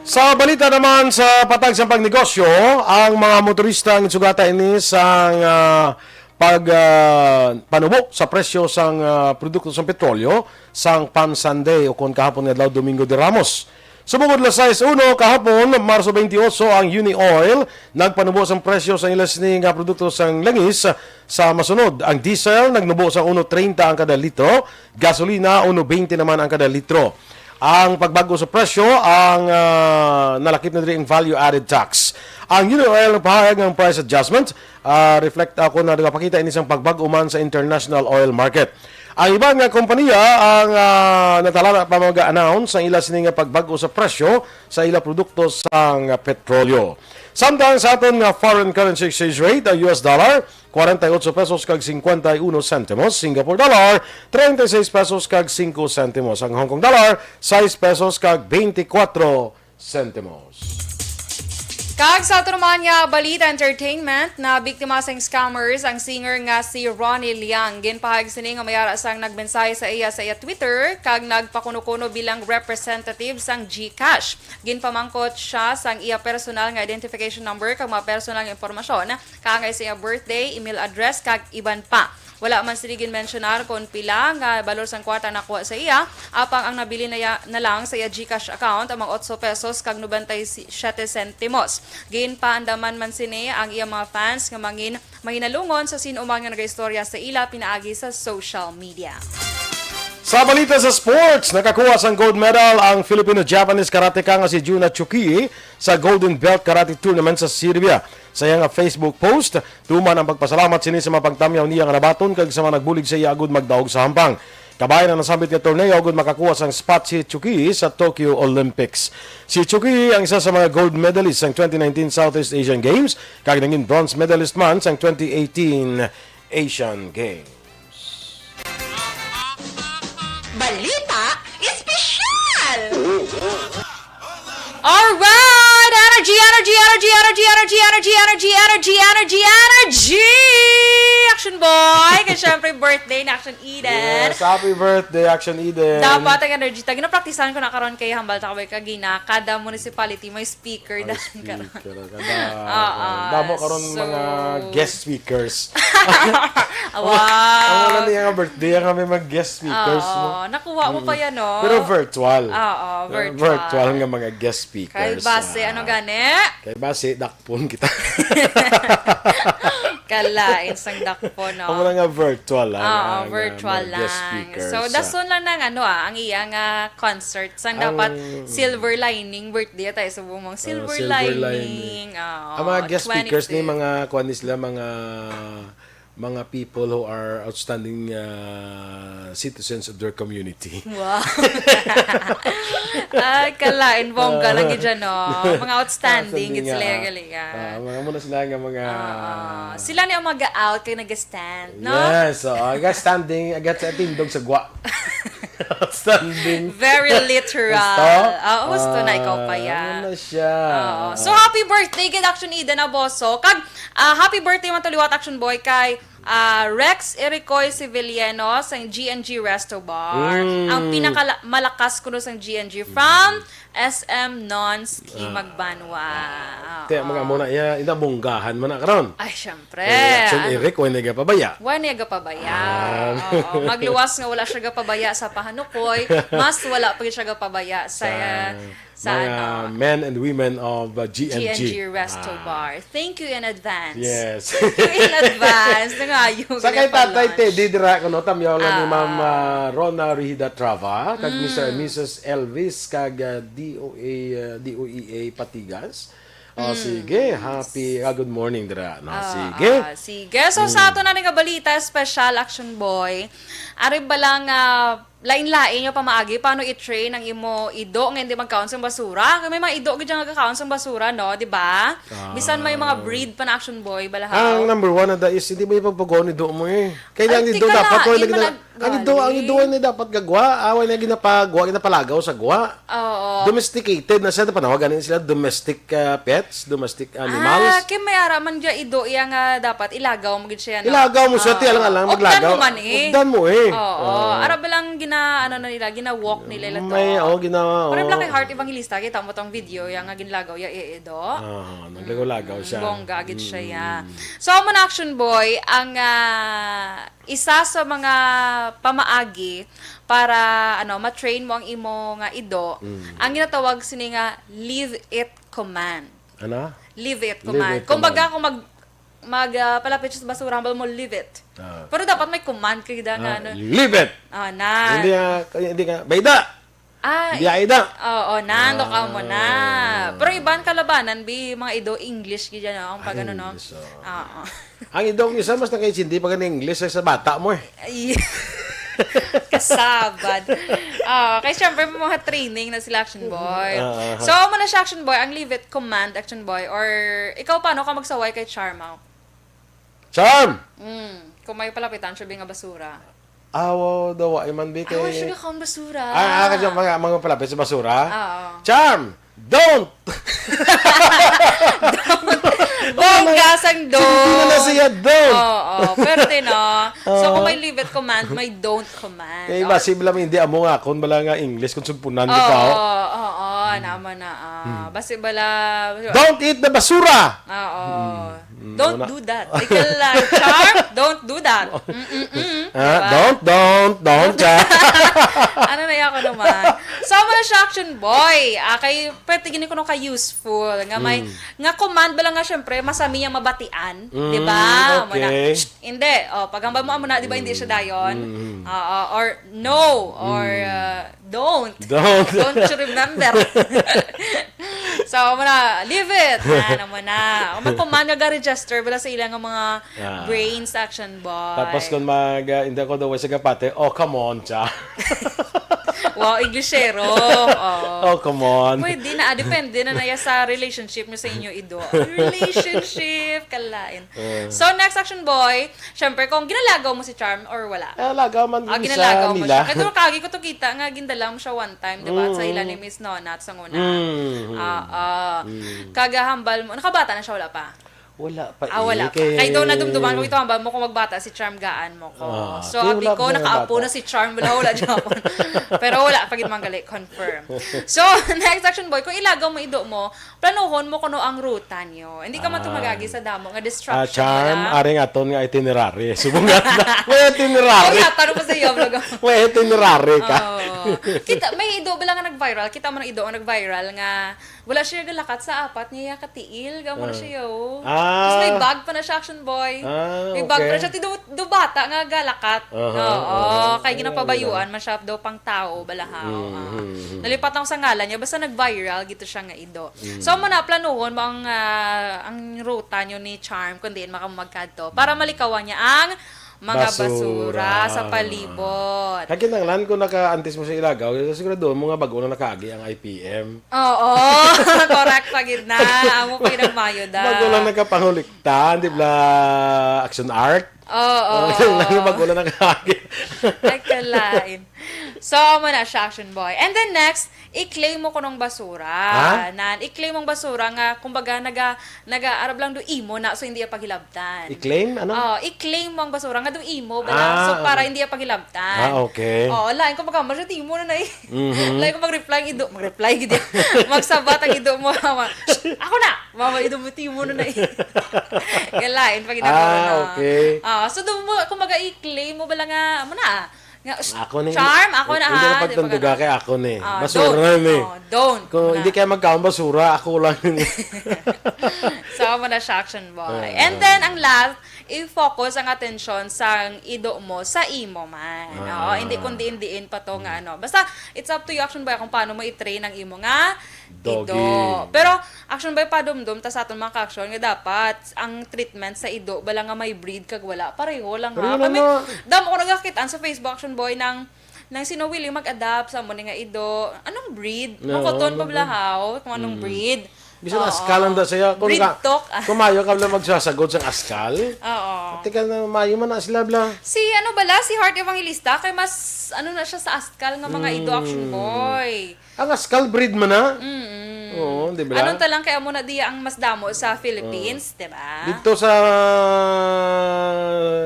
Sa balita naman sa patag sa pagnegosyo, ang mga motorista ang sugata ini sang, ah, pag, ah, panubo sa presyo sang, ah, produkto sang petrolyo sang Palm Sunday o kon kahapon nga adlaw, Domingo de Ramos. Subong gud las sais uno kahapon, Marso twenty-eight, ang Uni Oil nagpanubo sang presyo sa ila sini nga produkto sang langis sa masunod. Ang diesel nagnubo sa uno treinta ang kada litro, gasolina uno veinte naman ang kada litro. Ang pagbag-o sa presyo ang, ah, nalakip na diri ang value added tax. Ang Uni Oil nagpahayag nga ang price adjustment, ah, reflect ako na nagapakita ini sang pagbag-o man sa international oil market. Ang iban nga kompanya ang, ah, natalana pa mag-announce ang ila sini nga pagbag-o sa presyo sa ila produkto sang petrolyo. Samtang sa aton nga foreign currency exchange rate, ang U S dollar, cuarenta y ocho pesos kag cincuenta y uno centimos, Singapore dollar, treinta y seis pesos kag cinco centimos, ang Hong Kong dollar, sais pesos kag veinticuatro centimos. Kag sa ato naman nga balita entertainment, na biktima sang scammers ang singer nga si Ronnie Liang. Ginpahayag sini nga may ara sang nagmensahe sa iya sa iya Twitter kag nagpakuno-kuno bilang representative sang GCash. Ginpamangkot siya sang iya personal nga identification number kag mga personal nga impormasyon, kaangay sa iya birthday, email address, kag iban pa. Wala man sini ginmensyonar kon pila nga balor sang kwarta ang nakuha sa iya, apang ang nabilin na, ya- na lang sa iya GCash account ang mga otso pesos kag nobenta y siete sentimos. Ginpaandaman man sini ang iya mga fans nga mangin mahinalungon sa sin-o man nga nagaistorya sa ila pinaagi sa social media. Sa balita sa sports, nakakuha sang gold medal ang Filipino-Japanese karateka nga si Juna Chuki sa Golden Belt Karate Tournament sa Serbia. Sa iya nga Facebook post, tuman ang pagpasalamat sini sa mga pagtamyaw niya nga nabaton kag sa mga nagbulig sa iya agud magdaog sa hampang. Kabahin ang nasambit nga torneo agud makakuha sang spot si Chuki sa Tokyo Olympics. Si Chuki ang isa sa mga gold medalist sang twenty nineteen Southeast Asian Games kag nangin bronze medalist man sang twenty eighteen Asian Games. Balita Alright! Energy, energy, energy, energy, energy, energy, energy, energy, energy, energy, energy! Action Boy! Kay syempre, birthday na Action Eden. Yes, happy birthday, Action Eden. Dapat ang energy ta. Ginapraktisan ko na karon kay hambal ta kay kagina, kada municipality may speaker May na karon. speaker, kada, Oo, damo karon so mga guest speakers. Wow. Ang wala niya nga birthday, ang kami mag guest speakers Oo, mo. nakuha mo pa Mm. yan, no? Pero virtual. Oo, Pero virtual. virtual nga mga guest speakers. Kay base, ah, ano gani? Kay base, dakpon kita. Kalain sang dakpon, no? Ang mga nga virtual lang, Oo, ang, ah, virtual mga guest lang. speakers, So, ah. dason lang ng ano, ah, ang iyang, ah, concert. Sang Ang dapat silver lining, birthday tayo sa bumong. Ah, Silver silver lining. lining. Oo, Ang mga guest speakers ni twenty-fifth. mga, kuwan ni sila, mga, mga people who are outstanding, ah, citizens of their community. Wow. Ay, kalain, bongga lang gid dyan, no? Mga outstanding, Outstanding gid sila nga, yung galing, ah. ah, mga muna sila nga mga Ah, sila ni ang mag-out kay nag-stand, no? Yes, so, aga standing, aga sa tindog sa gwa. Outstanding. Very literal. Gusto? Ah, gusto na, ikaw pa Ah, yan. ano na siya? Oo. So, happy birthday, kay Action Eden Aboso. Kag, ah, happy birthday man to liwat, Action Boy, kay, ah, Rex Ericoy Civiliano sang G and G Resto Bar. Mm. Ang pinaka malakas kuno sang G and G from S M Nons Key Ah. Magbanwa. Kaya Oo. mga muna, iya, inabunggahan mo na karon. Ay, syempre. Kay Action Ano? Eric, way na gapabaya. Way na gapabaya. Ah. Oo. Magluwas nga wala siya gapabaya sa pahanukoy, mas wala pa siya gapabaya sa, Sa sa mga ano, men and women of, uh, G and G. G and G Resto Ah. Bar. Thank you in advance. Yes. Thank you in advance. Nangayo, Sa kay Tatay Teddy, dira ko, no, tamyaw lang ni Ah. Ma'am, ah, Rona Rihida Trava, kag Mm. Mister and Missus Elvis, kag, ah, D O A, ah, D O E A Patigas. Oh, Mm. sige. Happy, ah, good morning, dira, no? Ah, Sige. ah, sige. So, sa Mm. ato na nga balita, special Action Boy. Ari ba lang, ah, lain-lain nga pamaagi paano i-train ang imo ido nga hindi magkaon sang basura? Kay may mga ido gid nga gakaon sang basura, no? Di ba? Ah. Bisan may mga breed pa na, Action Boy, balahaw. Ang number one na da is hindi mo ipagpagawon ido mo eh. Kay Ay, ang ido tika dapat na, wala imo gina-, nag-, ang ido, ang galing. ido ni dapat gagwa, ah, wala na ginapagwa, ginapalagaw sa gwa. Oo. Domesticated na siya, panawagan nila sila domestic, ah, pets, domestic animals. Ah, kay may ara man dya ido iya nga dapat ilagaw mo gid siya, no? Ilagaw mo siya, Oo. ti alang-alang Updan maglagaw. mo man eh. Updan mo eh. Oo. Oo. Ara ba lang gina, ano na nila, gina-walk nila ila to. May, oh, gina-, Parang oh. Black Heart Evangelista, kita mo tong video, iya nga ginlagaw iya, iya ido. Ah, naglagaw-lagaw Mm, siya. bongga gid siya, Mm. ya. So, amo na, Action Boy, ang, ah, isa sa mga pamaagi para, ano, ma-train mo ang imo nga ido, Mm. ang ginatawag sini nga leave it command. Ano? Leave it Leave command. it Kumbaga, command. kung mag-, mag, ah, palapit siya sa basura, hambal mo, "Leave it." Ah. Pero dapat may command ka gid nga, Ah, ano. "Leave it!" Ah, na. Hindi nga, hindi nga, "Bayda!" Ah, Hindi, ay da. Oo, nando ka mo na. Ah. Pero iban kalabanan, bi, mga ido, English gid yan, no? Ang pag Ay, ano, no? English, oo. Oo. Ang ido, ang isa, mas nakaintindi pa gani English sa bata mo, eh. Ay. Kasabad. Oo, kay syempre, may mga training na sila, Action Boy. Ah, ah, So, ah. amo na siya, Action Boy, ang leave it command, Action Boy, or ikaw, paano ka magsaway kay Charm, aw? Charm! Mm, kung may palapitan siya, bi, nga basura. Aw, dawa, iman, bi, Aw, kay siya ka basura. Ah, ah, kasi mga, mga palapit sa basura? Oo. Charm! Don't! Bongga sang Hindi na na don't! siya, don't! Oo, pwerte, no? So, Oo. kung may leave it command, may don't command. Kay Oh. basi bala, hindi amo nga akon bala nga English kung sumpunan Oo, kita, oh. oo, naman na, ah. Hmm. Basi bala, Don't eat the basura! Oo. Mm, Don't wala. do that. Ikaw lang, Charm, don't do that. Mm-mm-mm. Ah, Diba? don't, don't, don't, Don't. Charm. Ano na yan ako naman? So, amo na siya, Action Boy. Ah, kay, pwede gini kuno ka useful. Nga may, Mm. nga command ba lang nga, syempre, masami ang mabatian. Mm, Di ba? Amo na. okay. Shh, hindi. Oh, paghambal mo, amo na, di ba, hindi siya dayon? Mm. Oo, or no, or, Mm. uh, don't. Don't. Don't you remember? So, amo na, leave it. Yan, amo na. Kung may command nga ga-register, bala sa ilang mga Ah. brains, Action Boy. Tapos kung mag, ah, hindi ako daw sa gapate, "Oh, come on, cha." Wow, Inglesero. Oo. Oh, come on. Pwede na, ah, depende na naya sa relationship niyo sa inyo ido. Relationship, kalain. So, next, Action Boy, syempre, kung ginalagaw mo si Charm or wala. Eh, lagaw man Ah, din ginalagaw sa mo nila. Siya. Kaya kagikot kita nga gindala mo siya one time, di ba? At sa ila ni Miss Nona at sa una. Mm. Ah, ah. Kagahambal mo. Nakabata na siya, wala pa? Wala pa Ah, wala eh. pa. Kay daw nadumduman ko ito, hambal mo kung magbata si Charm, gaan mo ko. Ah, So, di, abi wala ko, pa nakaapo bata. Na si Charm, wala, wala dyan. Pero wala, pag manggali, confirm. So, next, Action Boy, kung ilagaw mo ido mo, planuhon mo kuno ang ruta nyo. Hindi ka man Ah. tumagagi sa damo nga Ah, distraction. Charm, Wala. Aring aton nga itinerary. Subungat na. May itinerary. Ay, tanong pa sa iyo, vlog. May itinerary ka. Oo. Kita, may ido ba lang nga nag-viral? Kita mo ng ido nga nag-viral nga wala siya galakat sa apat niya katiil. Gamo na Ah. siya, oh. Ah. Tapos may bag pa na siya, Action Boy. Ah, May bag pa okay. na siya. Ti do, do bata nga galakat. Aha, Oo. aha. Kay Ay, ginapabayuan man siya daw pang tao, balahaw. Mm, Ah. mm, mm. Nalipat ako sa ngalan niya. Basta nag-viral, gito siya nga ido. So, mo na, planuhon mo ang, ah, ang ruta nyo ni Charm kung diin maka magkadto para malikawan niya ang mga basura, Basura. Sa palibot. Kaya kinahanglan kung naka-antis mo sa ilagaw, sigurado mo nga bago na nakaagi ang I P M. Oo, correct pa gid na. Amo pa gid ang mayo da. Bago lang nakapanguliktan, di ba? Action art. Oo. Bago lang, bago lang nakaagi. Ay, kalain. So, amo na siya, Action Boy. And then next, i-claim mo kunong basura. Ha? Nan, i-claim mong basura nga, kumbaga, naga, naga-arab lang do imo na, so hindi ya paghilabtan. I-claim? Ano? Oh, i-claim mo ang basura nga do imo, bala. Ah, So, para okay. Hindi ya paghilabtan. Ah, okay. Oh, lain ko pag-, "Masyado imo na na eh." Mhm. Lain ko mag-reply, ido, mag-reply, gid. Magsabat ang ido mo. Ako na! Mama, ido mo, timo na na eh. Kaya lain, pag ginagawa Ah, na. Okay. Ah, so, do mo, kumbaga, i-claim mo bala nga, amo na, nga, "Shh, Ako ni, Charm, ako na, hindi ha." na pagtanduga kay ako ni. Ah, Basura don't. ni. Oh, don't. Kung Muna. Hindi kayo magkaon basura, ako lang yun. So, amo na siya, Action Boy. Ah. And then, ang last, i-focus ang atensyon sa ido mo sa imo man. Oo, Ah. Hindi kung diin-diin pa to nga ano. Basta, it's up to you, Action Boy, kung paano mo i-train ang imo nga Doggy. ido. Pero, Action Boy, padumdum ta sa aton mga ka-action nga dapat ang treatment sa ido, bala nga may breed kag wala, pareho lang, ha. Pareho lang Kami, na. Damo ko nagakit-an sa Facebook, Action Boy, nang, nang sino willing mag-adapt sa amo ni nga ido. Anong breed? No, Makuton no, pa bala, haw, kung anong breed. Bisan Oo. askal ang da siya. Kung Breed ka, talk, ah. Kung mayo ka lang magsasagod sang askal. Oo. Tika na, mayo man na sila, bla. Si ano bala, si Heart Evangelista, kay mas ano na siya sa askal nga mga ido, Action Boy. Ang askal breed man na. Mm-mm. Oo, di ba? Anong talang kay amo na diya ang mas damo sa Philippines, di ba? Dito sa,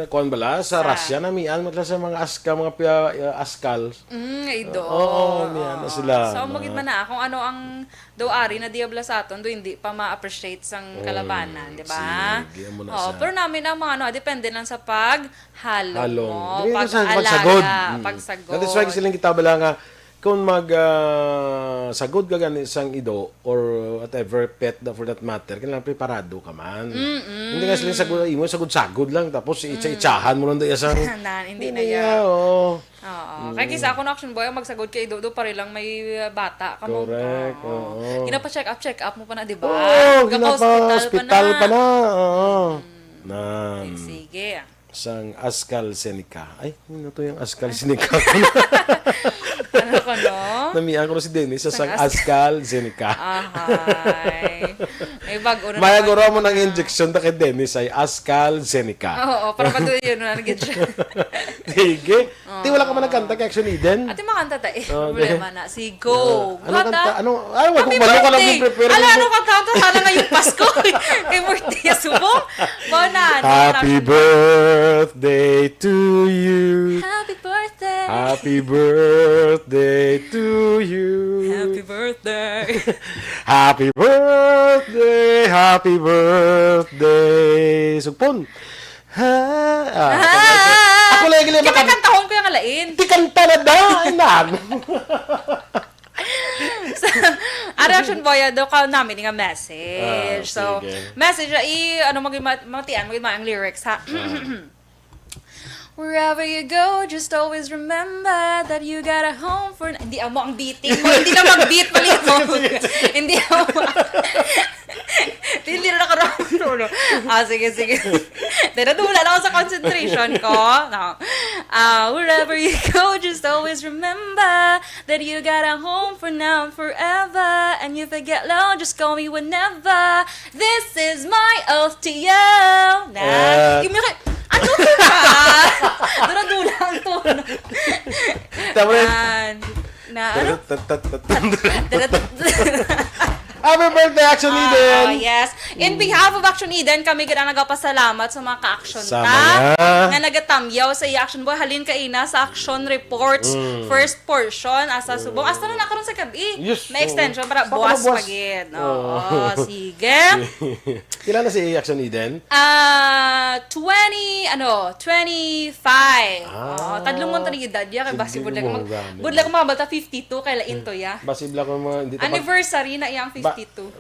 kuan bala, sa Sa- Russia, namian mo sa mga aska, mga pia, uh, askal. Mm, nga ido. Oo, may ano sila. So, amo gid man na kung ano ang daw ari na diabla sa aton, do hindi pa ma-appreciate sang kalabanan, di ba? Sige, amo na Oo, siya. Pero namin ang mga ano, depende lang sa paghalong Halong. mo, Dili ko sa pag-alaga, pagsagod. Mm. pagsagod. That is why sila kita bala nga kung mag ah, sagod ka gani sang ido or whatever pet na for that matter, kailangan preparado ka man. Hindi nga sila sagod, imo sagod-sagod lang tapos itsa-itsahan mo lang diya sa Nan, hindi na Hindi ya. na, oo. Oo. Kaya kisa ako na, Action Boy, ang magsagod kay ido, do pa rin lang may uh, bata ka mo. Correct, Oo. oo. Ginapa-check up, check up mo pa na, di ba? Oo, Gaka-hospital ginapa-hospital pa na. Oo. Nan. Sige. Sang AstraZeneca. Ay, ano to yung AstraZeneca? Ano ko, no? Namian ko na si Dennis sa sang Sang Ast- AstraZeneca. Ahay. May bago na Maya naman. guro mo ng injection na kay Dennis ay AstraZeneca. Oo, para pa doon yun na naging siya. Sige. Ti wala ka man nagkanta kay Action Eden? Ate, makanta ta eh. Okay. Problema na. Si Go. Ano What kanta? a- Ano? Ay, wag Happy kong balo ka lang birthday! yung prepare Ala, mo. Ano kanta? Sana ngayong Pasko. Kay birthday ya subong. Ba na. Happy birthday to you. Happy birthday. Happy birthday to you. Happy birthday. Happy birthday, happy birthday. Sugpon. Ha? Ah, Ah! Ako lang yung Kita makan- kantahon ko yung alain. Di kanta na da, ay nan. Sa, ang reaction, Boy, do ka namin nga message. Ah, So, sige. Message, i, ano, mag, matian, mag, ang lyrics, ha? Wherever you go, just always remember that you got a home for... Hindi amo ang beating mo. Hindi na mag-beat pala mo. Hindi amo. Hindi na nakaroon, no? Ah, sige, sige. Tinadula lang ako sa concentration ko. No. Ah, wherever you go, just always remember that you got a home for now and forever. And if I get low, just call me whenever. This is my oath to you. Na, Ah. Yung mga, ano ka ba? Dula-dula ang tono. Tama rin. Yan. Na, ano? Happy birthday, Action Eden! Ah, yes. In behalf of Action Eden, kami gid ang nagapasalamat sa mga ka-action Sa ta mga nga nagatamyaw sa iya Action Boy. Halin kaina sa Action Reports, Mm. first portion, asa subong. Hasta na nakaroon sa gabi. Yes, May oo. extension para Sa buwas pagbuwas. pa gid. Oo, Oo. sige. Kilala si Action Eden? Ah, twenty, ano, twenty-five. Ah. Oh, tadlungon ta ni edad ya, kay basi Sige budlay mo, ko mag-, gani. budlay ko mga bata fifty-two, kay lain to ya. Basi bla ko mga, hindi ta pag- Anniversary na iyang Ba- fifty-two.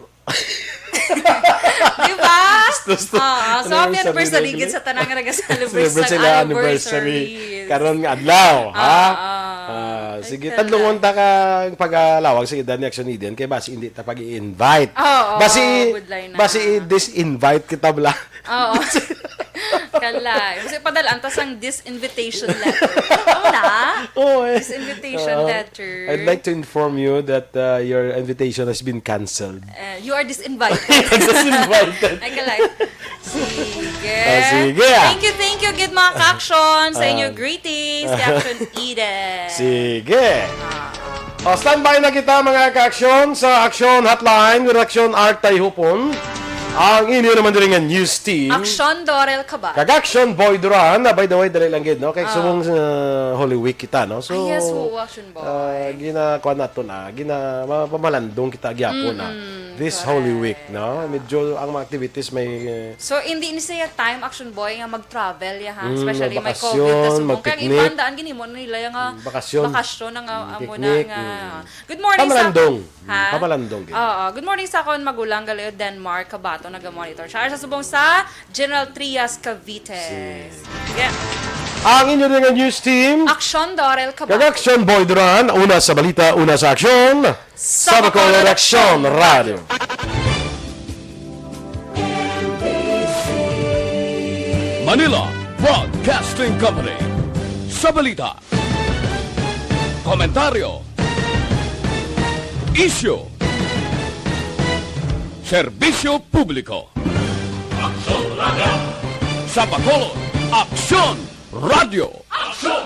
Di ba? Gusto, gusto. Oo, so happy Anniversary anniversary na gid gid. sa tanan nga nag-celebrate Celebrate sa sila anniversary. anniversary. Karon nga adlaw, ha? Ah, ah. Ah, Ay, sige, talaga. tadlungon ta ka pag-alawag sa edad ni Action Eden, kay basi hindi ta pag-i-invite. Oo, Basi, budlay na. basi i-disinvite kita bla. Oo. Kalay. Kasi padala, antas ang disinvitation letter. Ano na? Oo, eh. Disinvitation Oo. letter. I'd like to inform you that, uh, your invitation has been canceled. Eh, you are disinvited. Disinvited. Ay, kalay. Sige. Ah, sige, ah. Thank you, thank you, gid mga ka-action, sa Ah. inyong greetings, kay Action Eden. Sige. Ah. O, standby na kita, mga ka-action, sa Action Hotline with Action Art Tayhupon. Ang inyo naman diri nga news team. Action Dorel Cabat. Kag Action Boy Duran. Ah, by the way, dali lang gid, no? Kay Ah. subong sa Holy Week kita, no? So, Ah, yes, oo, Action Boy. ah, ginakuha nato na, gina-, ma-, pamalandong kita gyapon na. Mm-mm, This correct. Holy Week, no? Medyo ang mga activities may, eh, So, hindi ni siya time, Action Boy, nga mag-travel, ya, ha? Mm, Especially may magbakasyon, COVID na subong. Kaya magpiknik. Ibandaan, ginhimo na nila yung, ah, Mm, bakasyon. bakasyon na nga, Mm, amo na picnic, nga. mm. Good morning sa Pamalandong. Ha? Mm, pamalandong, gid. Oo. Good morning sa akon magulang, gali Denmark Cabato, naga-monitor siya. Sa subong sa General Trias, Cavite. Si- Sige. Ang inyo nga news team. Action Dorel Cabato. Kag Action Boy Duran, una sa balita, una sa aksyon. Sa Bacolod Action Radio. Manila Broadcasting Company. Sa balita, komentaryo, isyu, serbisyo publiko. Aksyon Radio. Sa Bacolod, Aksyon Radio. Aksyon